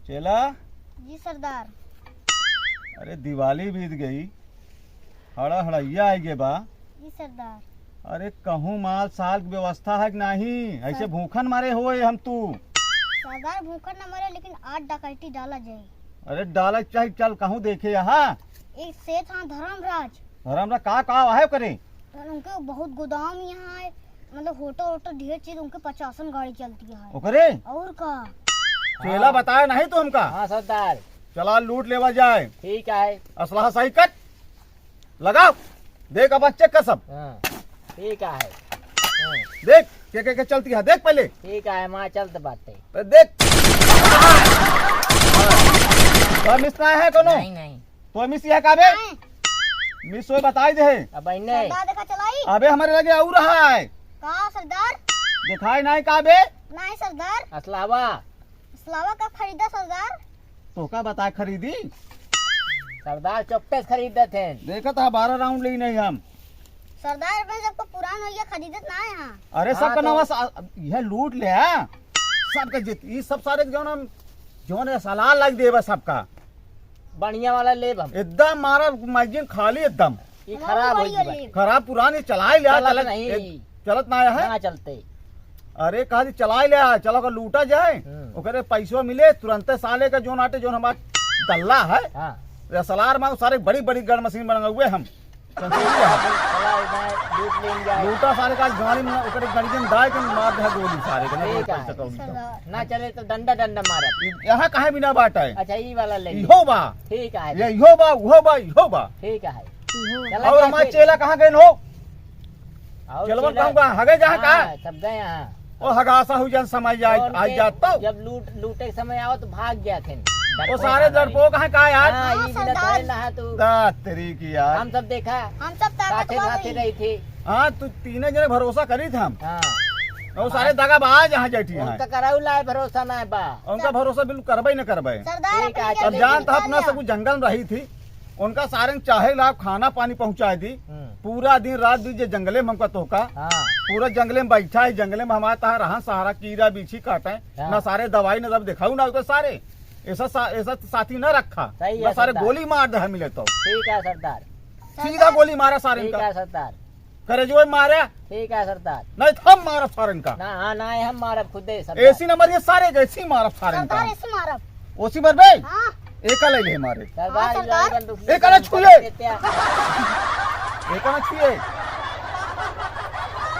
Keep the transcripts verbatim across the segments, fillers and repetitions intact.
चेला। जी सरदार। अरे, दिवाली बीत गई, हड़ा हड़ैया आइ गे बा। जी सरदार। अरे, कहूँ माल साल की व्यवस्था है कि नहीं? ऐसे सर- भूखन मरे होए हम तू। सरदार, भूखन न मरे, लेकिन आज डकैती डाला जाए। अरे, डाला चाहे, चल कहूँ देखे यहाँ। एक सेठ हाँ धर्मराज। धर्मराज का, का है करे? सर, उनके बहुत गोदाम यहाँ है, मतलब होटल वोटल ढेर चीज, उनके पचासन गाड़ी चलती है। ओकरे? और का? चेला हाँ। बताए नहीं तो हमका। हाँ सरदार। चला लूट लेवा जाए। ठीक है। असलहा सही कर, लगाओ, देख अपन चेक कर सब। हाँ, ठीक है। हाँ। देख के, के, के चलती है, देख पहले। ठीक है, माँ चलत बाटे। तो देख। तो मिस ना है कोनो? नहीं, नहीं। तो मिस है का बे? नहीं। मिस होए बताई दे। अब इन्हें। सरदार देखा चलाई। अबे हमरे लगे और रहा है। का सरदार? दिखाई नहीं का बे? नहीं सरदार। असलावा। असलावा का खरीदा सरदार? तो का बताए खरीदी? सरदार चौपटे से खरीदत हैं। देखत हा बारह राउंड लेई नहीं हम। सरदार, मैं सबको पुरान हो गया, खरीदत ना है यहाँ। अरे हाँ, सबका तो नवा सा-, यह लूट ले, हाँ? सबका जित, ई सब सारे जौन हम, जौन है सलाह लग देबा सबका। बढ़िया वाला लेब हम। एकदम मारा मैगजीन खाली एकदम। ई हमारा खराब हो बढ़िया गई बा। लेब। खराब पुरानी चलाई ले, चलत चलत, नहीं। ए, चलत ना है? ना चलते। अरे कहा जी चलाई ले, चलो का लूटा जाए। हम्म। ओकरे पैसवा मिले, तुरंते साले का जौन आटे, जौन हमार दल्ला है। हाँ। ये सलार में सारे बड़ी बड़ी गन मशीन बना हुए हम। चला, इधर लूट लेंगे आज। लूटा सारे का गाड़ी में, ओकरे गाड़ी में दाए के मार दे गोली सारे के, ना ठीक है। पैसा कौड़ी का। ना चले तो डंडा, डंडा मारब। यहाँ काहे बिना बाटा है? अच्छा, ई वाला ले ली। इहो बा। ठीक है। ये इहो बा, उहो बा, इहो बा। ठीक है। चला और हमारे जाते। चेला कहाँ गए हो? और चेलवन चेला कहूँ का, हगे जहाँ का? हाँ, सब गए हैं। ओ हगासा हुई जन समय जाए, और आज उनके जात तो। जब लूट, लूटे के समय आओ तो भाग गया थे। वो सारे डरपोक हैं का यार? हाँ, हाँ, ये बिना सरदार। धरे नहा तू। दा तेरी की यार। हम सब देखा। हम सब ताकत साथे, वाले साथे ही। रही थी। हाँ, तू तीने जने भरोसा करी थे हम। हाँ। और सारे दगाबाज यहाँ जैठी हैं। उनका कराऊ लाए भरोसा ना है बा। उनका भरोसा बिल्कुल करबे ही न करबे। सरदार ठीक है, अपने अब चले जान गए। तो अपना सब जंगल में रही थी। उनका सारन चाहे लाभ खाना पानी पहुँचाए दी। हम्म। पूरा दिन रात बीत जे जंगले में हमका तोहका। हाँ। पूरा जंगले में बैठा है, जंगले में हमारे तहाँ रहा सहारा कीड़ा बीछी काटे। हाँ। ना सारे दवाई ना दब दिखाऊ ना होते सारे। ऐसा सा-, ऐसा साथी ना रखा। सही है ना सारे सरदार। गोली मार दे मिले तो। ठीक है सरदार। सीधा गोली मारा सारे ठीक इनका। है सरदार। करे जो मारे। ठीक है सरदार। नहीं तो हम मारब सारे इनका। ना, हाँ, ना, हम मारब खुदे सरदार। ऐसी ना मारिए सारे के, ऐसी मारब सारे इनका। सरदार, ऐसी मारब। ओसी मरबे? हाँ। एका ले ले मारे। सरदार, हाँ, ये सरदार। बंदूक एका ना छुए। देते हैं। एका ना छुए।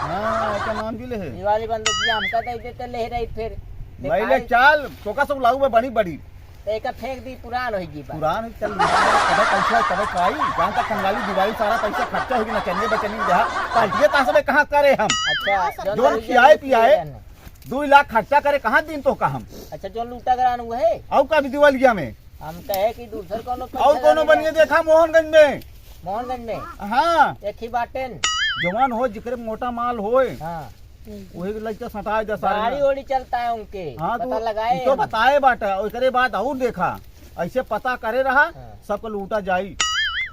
हाँ, एका नाम भी ले है। ये वाली बंदूक ये हमका दे देते, ले रही फिर। भाई ले चाल, तोका सब लाऊ बा बड़ी बड़ी। तो एका फेंक दी, पुरान होई गई बा। पुरान होई, चल, तबे पैसा, तबे पाई। जहाँ तक कंगाली दिवाली सारा पैसा खर्चा होई ना, चनिए बचनी देहा। पार्टिए कहाँ से कहाँ करे हम? अच्छा, हाँ, सरदार। जौन खियाए पियाए, रहना। दो लाख खर्चा करे, कहाँ दिन तो का हम? अच्छा, जो लूटा करान हुआ है? और का भी दिवालिया में? हम कहे कि दूसर कोनो और पैसा कोनो लगे। बनिए देखा मोहनगंज में। मोहनगंज में? हाँ। एक ही बाटेन। जवान हो, जिकरे मोटा माल होए। हाँ। वही लइका सटाए दे सारे गाड़ी ना। ओड़ी चलता है उनके। हाँ, पता तो लगाए ई तो हम। बताए बाटा, ओकरे बाद और देखा। ऐसे पता करे रहा, हाँ। सबको लूटा जाई।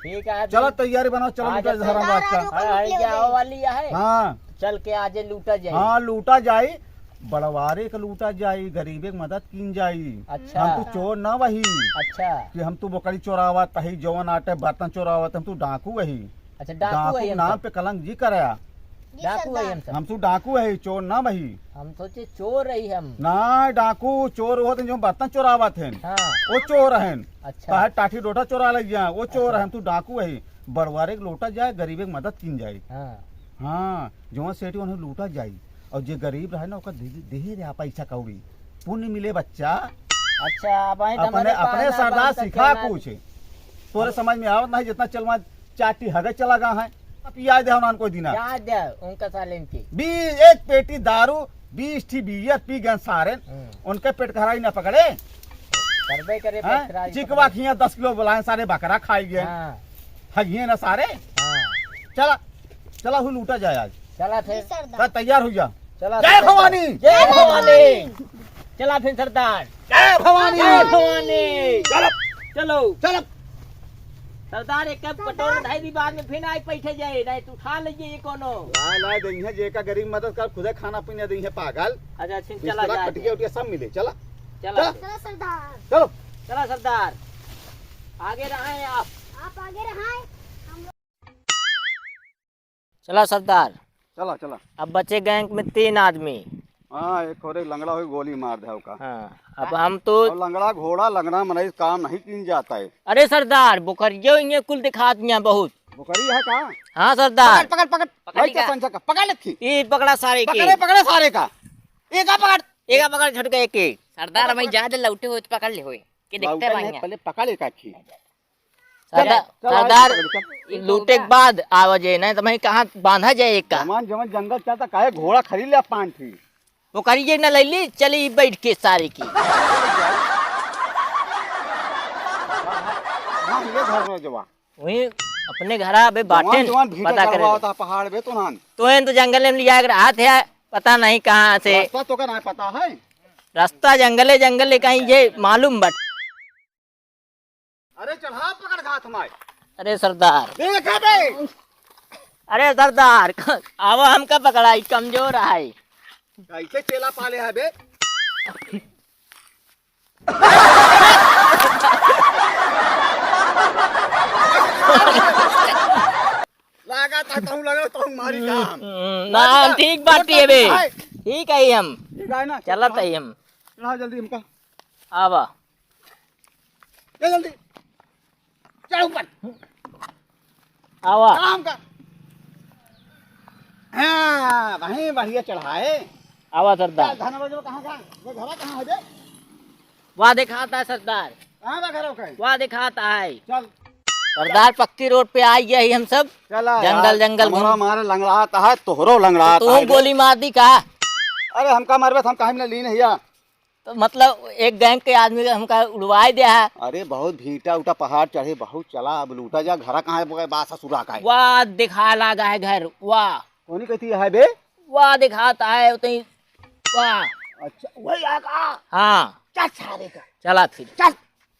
ठीक है, चलो आज तैयारी बनाओ, चलो आज लूटा जाए धर्मराज का। सरदार, आज हर हर लूट ले जाओ जाए। वाली है। हाँ। चल के आज लूटा जाए। हाँ, लूटा जाई। बड़वारे के लूटा जाई, गरीबे के मदद कीन जाई। अच्छा। हम तो चोर ना वही। अच्छा। कि हम तो बकरी चोरावत हई, जवन आटे बर्तन चोरावत, हम तो डाकू वही। अच्छा, डाकू डाकू वही हम नाम सब। पे कलंक जी करया। जी डाकू वही सरदार। हम सब। हम तो डाकू है, चोर ना वही। हम सोचे चोर रही हम। ना, डाकू चोर होत हैं, जो बर्तन चोरावत हैं। हाँ। वो चोर हैं। अच्छा। काहे टाठी डोटा चोरा लग जाए, वो चोर अच्छा। हैं, हम तो डाकू है। बड़वारे के लूटा जाए, गरीबे के मदद कीन जाए। हाँ। हाँ, जवन सेठी उन्हें लूटा जाए। और जे गरीब रहे ना, ओकर दे, दे, दे दे पैसा कौड़ी, पुण्य मिले बच्चा। अच्छा, अब आए तो अपने, हमारे अपने पाना सरदार बंद सिखा करके कुछ। तोरे समझ में आवत नहीं, जितना चलवा चाटी हगे चला गा है, अब पिया दे उन्हान कोई दिना। याद है उनका सालेन की। बीस, एक पेटी दारू, बीस ठी बियर पी गए सारे, हम्म। उनके पेट खराई ना पकड़े। करबे करे हाँ? पेट खराई चिकवा पकड़े। खिया दस किलो बुलाए, सारे बकरा खाई गए। हाँ। हगिए ना सारे। हाँ। चला, चला हुई लूटा जाए आज। चला फिर। जी सरदार। का तैयार हो जा। चला जय सरदार। भवानी। जय भवानी। चला फिर सरदार। जय भवानी। जय भवानी। चलो। चलो। चलो। सरदार एक कप कटोर धाई दी, बाद में फिर आके बैठे जाए, नहीं तो उठा लीजिए ये कोनो। लाए, लाए दइहे, जेका गरीब मदद कर, खुदे खाना पीना दइहे पागल। अच्छा, अच्छा, चला बिस्तरा, जाए। खटिया उटिया सब मिले, चला। चला। चला सरदार। चलो। चला सरदार, आगे रहे आप। आप आगे रहे, हम लोग चला सरदार। चला, चला। अब बचे गैंग में तीन आदमी। हाँ, एक और एक लंगड़ा होई, गोली मार दे ओका। हाँ, अब हम तो और लंगड़ा घोड़ा, लंगड़ा मनई काम नहीं कीन जाता है। अरे सरदार, बोकरियो इन्हें कुल दिखात मियाँ बहुत। बोकरी है का? हाँ सरदार। पकड़, पकड़, पकड़। पकड़ भाई, का? संचा का? पकड़ लखी। ई पकड़ा सारे के। पकड़े, पकड़े सारे का। एक आ पकड़। एक आ पकड़, झटके एक के। सरदार, हम जा दे, लौटे होए तो पकड़ ले होए। के देखते लौटे नहीं, भैया। पहले पकड़ एक आखी। सरदार, चल, चल, सरदार, चल, चल। लूटे के बाद आवा जे, नहीं तो मैं कहाँ बांधा जाए एक का। जवान, जवान जंगल चलता, काहे घोड़ा खरीद ले पाँच ठी। वो करिए ना ले ली, चली बैठ के सारे की। हाँ, ये घर में जवान। वही अपने घरा अबे जवान, बाटेन, जवान भीतर पता करे। करवावता पहाड़ बे तो नान। तो इन तो जंगल में लिया के रहा थे, पता नहीं कहाँ से। रास्ता तो का नहीं पता है। रास्ता जंगले, जंगले कहीं ये मालूम बट। अरे चढ़ा पकड़ घात माय। अरे सरदार। देख बे। अरे सरदार, आवा हमका पकड़ाई, कमजोर है। कैसे चेला पाले है बे? लागा था तहु लगे तहु मारी काम। हम्म, ना, हम ठीक बाटी है बे। ठीक है हम। ठीक है ना? चलत है हम। चढ़ा जल्दी हमका। आवा। ले जल्दी। चढ़ ऊपर। आवा। आराम का। हाँ, वहीं बढ़िया चढ़ाए। आवा सरदार। चल, धनराज, वो कहाँ का? वो घरा कहाँ है बे? वाह दिखाता है सरदार। कहाँ बा घरों का? वाह दिखाता है। चल। सरदार पक्की रोड पे आ गया ही हम सब। चला जंगल, यार, जंगल हमारा घूम। मारे लंगड़ाता है, तोहरो लंगड़ाता तू है बे। गोली मार दी का? अरे हमका मारबे, हम काहे में लीन हिया। तो मतलब एक गैंग के आदमी का हमका उड़वाए दिया है। अरे बहुत भीटा उटा पहाड़ चढ़े, बहुत चला, अब लूटा जा, घरा कहाँ है, बासा सुरा का है। वाह, दिखा लागा है घर, वाह। कौनी कहती है बे? वाह, दिखाता है उतनी, वाह। अच्छा, वही आ का? हाँ। चल सारे का। चला फिर। चल।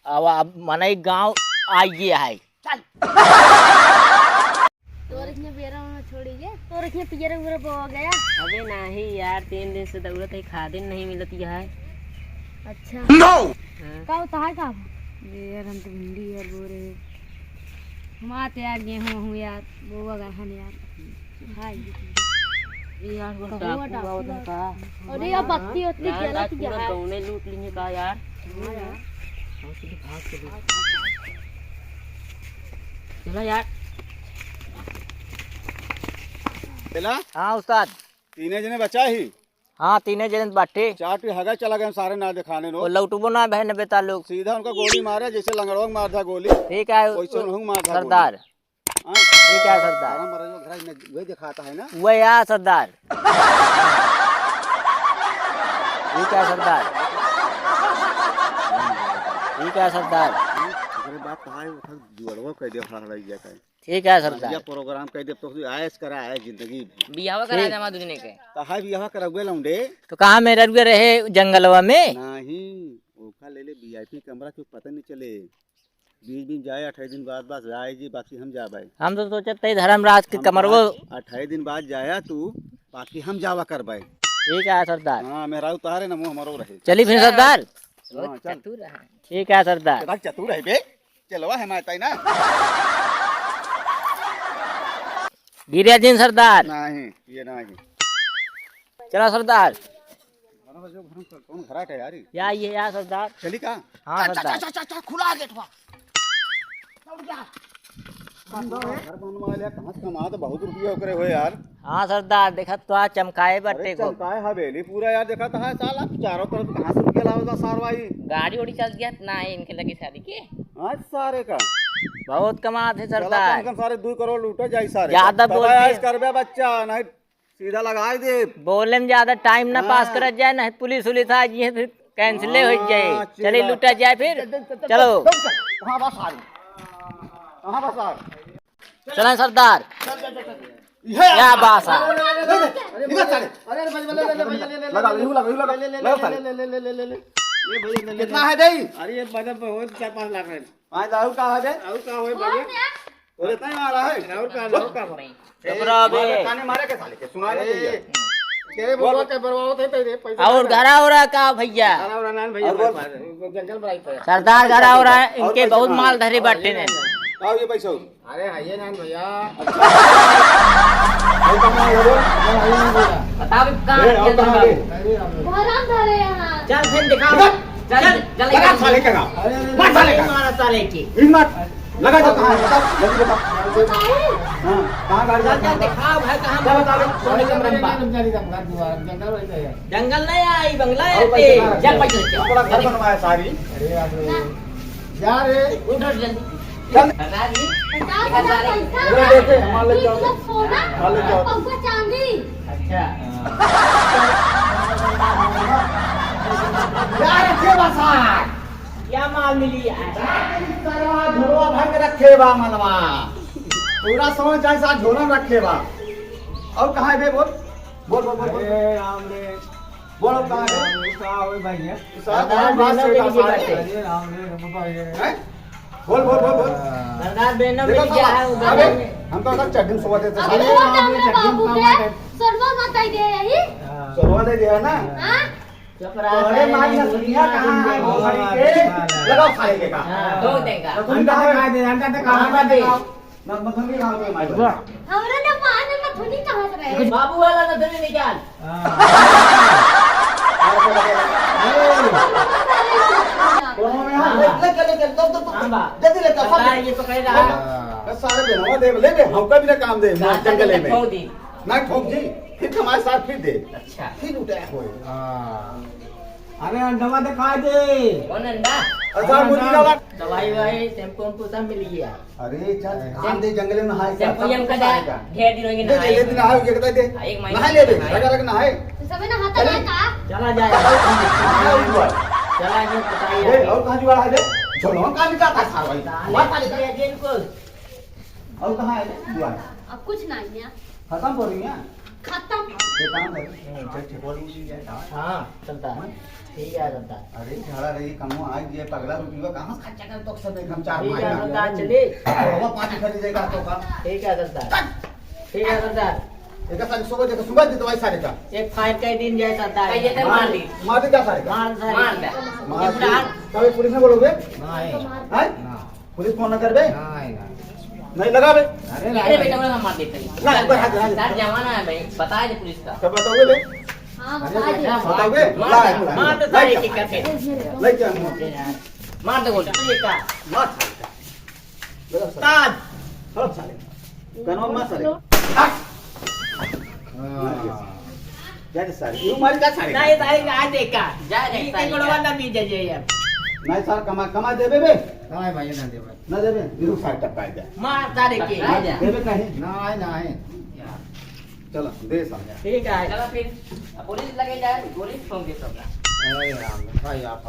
अब, अब मनई गाँव आइए है। चल। तोर इतने बेरा में छोड़ी गे, तोर इतने पियरे उरे बो गया। अबे नाही यार, तीन दिन से दौड़त है, खादिन नहीं मिलत है। अच्छा। No! हाँ। का होता है का? ये यार, हम तो भिंडी यार बो रहे। हम आते यार, गेहूं हूँ यार, बोवा गहन यार। हाय। ये यार, वो तो टापू टापू आवत है का? अरे, ये पत्ती वत्ती ना, गलत आज पूरा गया है। गौने लूट लिए का यार? हाँ यार। भाग के देख। चला यार। चला? हाँ उस्ताद। तीने जने बचा ही। हाँ, तीने जने बाटे। चार टी हगा चला गए, सारे ना दिखाने नो। वो लौटबो ना बहन बेटा लोग। सीधा उनका गोली मारे, जैसे लंगड़वा के मार था गोली। ठीक है, वैसे उन्होंने मार था सरदार। गोली। हाँ? ठीक है सरदार। हमारा मरद जो घर में वही दिखाता है ना। वही है सरदार। ठीक है सरदार। ठीक है सरदार। अरे बात कहाँ है? उधर जुअरवा कह दिया, फड़ा फड़ा गया कहीं। ठीक है सरदार। बढ़िया प्रोग्राम कह दे तो तू आयस करा है जिंदगी भर। बियाह करा ठीक। जमा दुजने के। कहाँ बियाह करबे लौंडे? तो कहाँ मेरा रुए रहे जंगलवा में? नहीं, ओका ले ले वीआईपी कमरा, क्यों पता नहीं चले। बीच बीच जाए, अठाईस दिन बाद बस जाए जी, बाकी हम जाबे। हम तो सोचत थे धर्मराज के हम कमरवो। आज अठाईस दिन बाद जाया तू, बाकी हम जावा करबे। ठीक है सरदार। हाँ, मेहरारू तोहारे ना, मुँह हमारो रहे। चली फिर सरदार। हाँ, बहुत चल। चतुर है। ठीक है सरदार। चतुर है बे। चलवा है माता ना। गिरिया जिन सरदार। नहीं, ये नहीं। चला सरदार। कौन घरा का यार? या ये या सरदार। चली का? हाँ चा, चा, सरदार। चा, चा, चा, खुला गेट हुआ। दौड़ जा। घर बनवा लिया, कहाँ से कमा तो बहुत रुपया ओकरे हो यार। हाँ सरदार, देखत तो आज चमकाए अरे बटे को। चमकाए हवेली पूरा यार, देखत है साला चारों तरफ कहाँ से रुपया लावता सारवा ई? गाड़ी उड़ी चल दिया ना है इनके लगे शादी के। आज सारे का बहुत कमात है चला सरदार। कम से कम सारे दो करोड़ लूटा जाए सारे का। ज्यादा तब बोलते आज हैं। करबे बच्चा, नहीं सीधा लगाई दे। बोले में ज्यादा टाइम ना पास हाँ। करत जाए, नहीं पुलिस उलिस आ जाए, फिर कैंसिले हो जाए। हाँ, चली चला। लूटा जाए फिर। चल, चल, चल, चलो। चल, चल। कहाँ बा सारे? कहाँ बा सारे? चला सरदार। चल, चल, चल, चल। ये क्या बात है? ले, ले, ले, ले, ले। अरे, निकल सारे। अरे, अरे, भैया, ले, ले, ले, भैया, ले, ले, लगा, ले, यू लगा, यू लगा। ले, ले, ले, ले, ले, ले, ले, ले, ले, ले। ये भैया, ले, ले, ले। कितना है दे? अरे, ये मतलब बहुत चार पाँच लाख है। हाँ, दारू का है बे? दारू का होए भैया? और इतना ही मारा है? दारू का, दारू का भाई। चुप रहो बे। मारे, ताने मारे के साले के, सुना नहीं ए। भैया। के बोल। बोलवा के बरवावत है तेरे पैसा और ना। घरा हो रहा का भैया? घरा हो रहा ना भैया, और बोल। बस, बस, जंगल में रहता है। सरदार घरा हो रहा है, और इनके पैसा बहुत ना। माल धरे बाटे ने। आओ ये पैसा हो। अरे, है ये ना भैया। और कहाँ है वो? बताओ, कहाँ ए, और है कहाँ है? अरे, हम लोग घरा धरे यहाँ। चल, फिर दिखाओ। इधर। चल, चल, चल, लगा चल। साले का। अरे, अरे, मार साले का। मारा साले की। हिम्मत। लगा तो कहाँ है? बताओ, जल्दी बताओ। बताओ। हाँ, कहाँ गाड़ी चल, चल, रखा है? दिखाओ भाई, कहाँ चल, बता दे। कौन कमरे में बा? जंगल नहीं आई, बंगला और है। पैसे कहाँ रखे? चल, पैसे लेके आओ। बड़ा घर बनवाया सारी। अरे यार, जा रे। उठ, उठ, जल्दी। चल। सरदार जी, पचास हजार सरदार जी। पैसा, अरे, देखे, हमारे ले तीन जाओ। किलो सोना, हमारे ले जाओ। और पाँच किलो चांदी। अच्छा। यार, रखे बा सार। क्या माल मिली है? सरवा झोलवा भर के रखे बा मलवा। पूरा सोना चांदी सार झोला में रखे बा। और कहाँ है बे, बोल? बोल, बोल, बोल, बोल। अरे राम रे। बोल, अब कहाँ है? राम रे, का होए भैया? सार, सरदार बात बेनम से मिल गई बात है। अरे राम रे, हम तो ये हैं? बोल, बोल, बोल, बोल। सरदार बेनम देखो मिल गया साला, है, वो अबे, बेनम में। हम तो सर चड्ढी में सोवा देते अब सारे। वो तो हमरे बाबू के सोनवा मत दे दे यही। हाँ। सोनवा दे दिया ना? हाँ? चुप रहा, तोरे सारे माँ ने नथुनिया कहाँ है, भोसड़ी के? हाँ। लगाओ सारे के का। हाँ, दो देगा। नथुनी अंडा कहाँ है? दिखा दे, अंडा दिखा, अंडा दिखा। ना, नथुनी कहाँ पे मार? हमरा ना माँ ने नथुनी कहाँ से रहे? बाबू वाला नथुनी निकाल। हाँ। कोनो में हाँ। ले, ले, ले, ले, दो, दो, दो। हाँ, बा। जल्दी लेके आ, पकड़ा, सारे। ये पकड़ेगा। हाँ। बस सारे दे, हवा दे, ले दे, हमका भी ना काम दे, सारे जंगले में। ठोक दी। ना ठोक जी, फिर हमारे साथ फिर दे। अच्छा। फिर उठे होए। हाँ। अरे अंडवा दिखा दे। कौन अंडा? अच्छा, कौन मुर्गी अंडा? वाला। दवाई ववाई, शैम्पू वैम्पू सब मिल गया। अरे चल, अरे। काम दे, जंगले में नहाए का, शैम्पू सब हमका कुछ दे, आएगा। ढेर दिन हो गए दे, दे, नहाए ले, दे, हुए। नहाए हुए, एक महीने नहाए ले, से दे, नहाए। लगा लगा नहाए। तो सबे नहाता चल। है का? चला जाए। चला जाए, बताइए। ए, और कहाँ जुगाड़ है रे? झोलवा कहाँ निकालता है सारा भाई? मार साले का। ये दिन को। और कहाँ है जुगाड़? अब कुछ नहीं है। खत्म हो रही है? खत्म। ये काम है। हम्म, चल, ठीक हो रही है। हाँ, चलता है। ठीक है, चलता है। अरे, झाड़ा रही, कमो आज ये पगला रुपया कहाँ खर्चा कर तो सब हम चार ठीक है, मार चलता है, चलिए। और वो पानी खरीदेगा तो का? ठीक है, चलता है। चल। ठीक है, चलता है। एक संग सुबह देखो, सुबह दे दवाई सारे का। एक फायर का दिन जाए, चलता है। ये तो मार दी। मार दे क्या सारे का? मार सारे। मार दे। मार ये दी। बुढ़ा। तब ये पुलिस में बोलोगे? नहीं। हैं? ना। पुलिस फोन न करबे? नहीं, नहीं। नहीं लगाबे? अरे, अरे बेटा, वो हम मार देते हैं। ना, एक बार हाथ लगा दे। सर, जमाना है भाई, बता दे पुलिस का। कब बताओगे बे? हाँ, अरे, बता दे। बताओगे? मार दे, ला, मार दे, ला, सारे ला, की करके। ला, क्या मार? मार दे, बोल, ये का? मार सारे का। लगा सारे। ताज। हड़प सारे। कनवा मार सारे। हाँ। जा दे सारे। यू मार का सारे? नहीं, सारे, आज देखा। जा दे, ये सारे। गोड़वा ना बीजे जे यार। नहीं सार, कमा, कमा देबे बे? नहीं भाई, ना देबे। ना देबे? यू सारे टपकाए जा। मार सारे के। आ जा। देबे नहीं? नहीं, नहीं। चलो, दे सारे। ठीक है। चलो फिर, अब पुलिस लगे जाए, गोली ठोक दे सबका। अरे राम, भाई आप।